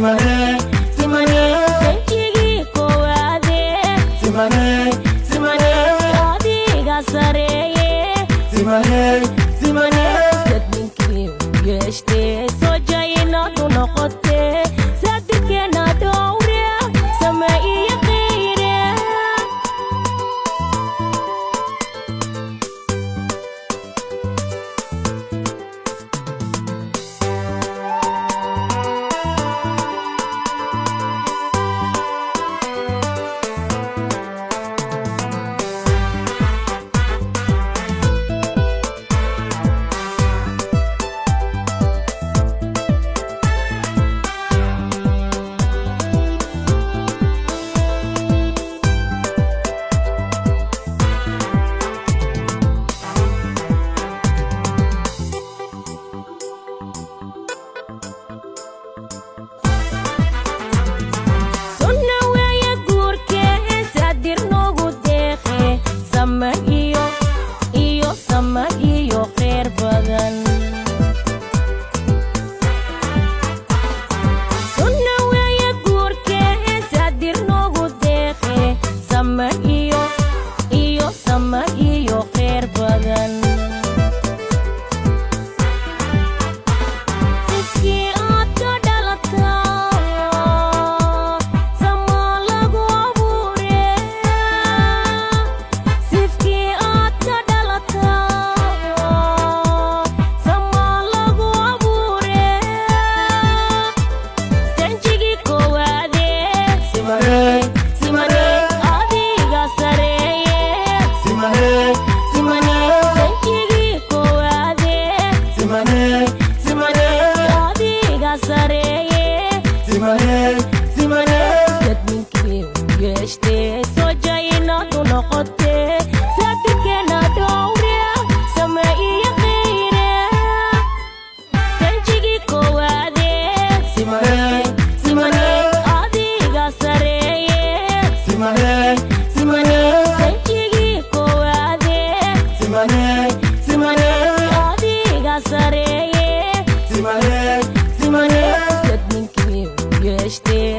Simane, simane. Sanjigii koowaade. Simane, simane. Adiga sareeye. Simane, simane. Sadninkii u yeeshtee sojaynadu noqotee saadirkeena dhowre same iyo khayre. Sunna weeye guurkee saadir noogu deeqe sama iyo iyo sama iyo khayr badan. Sunna weeye guurkee saadir noogu deeqe sama iyo iyo sama iyo khayr badan. Sifkii aad ka dhalataa sama lagu abuure. Sifkii aad ka dhalataa sama lagu abuure. Sanjigii koowaade. Simane, simane. Adiga sareeye. Simane, simane. Sanjigii koowaade. Simane, simane. Adiga sareeye. Simane, simane. Sadninkii u yeeshtee sojaynadu noqotee saadirkeena dhowre same iyo khayre. Sanjigii koowaade. Simane, simane. Adiga sareeye. Simane, simane. Sanjigii koowaade. Simane, simane. Adiga sareeye. Simane, simane. Sadninkii u yeeshtee.